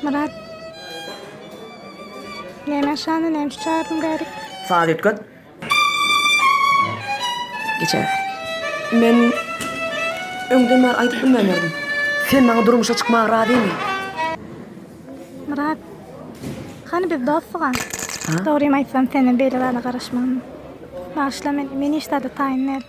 Myrat. Näme şany näme üçin çagyrdyň bärik? Saz üýtget. Geçäwer. Men öňden bäri aýdyp bilmän ýördüm. Sen maňa durmuşa çykmaga razymy? Myrat. Hany biz dostduk-a. Dogrymy aýtsam senden beýle zada garaşmandym. Bagyşla meni, men hiç zada taýyn däl.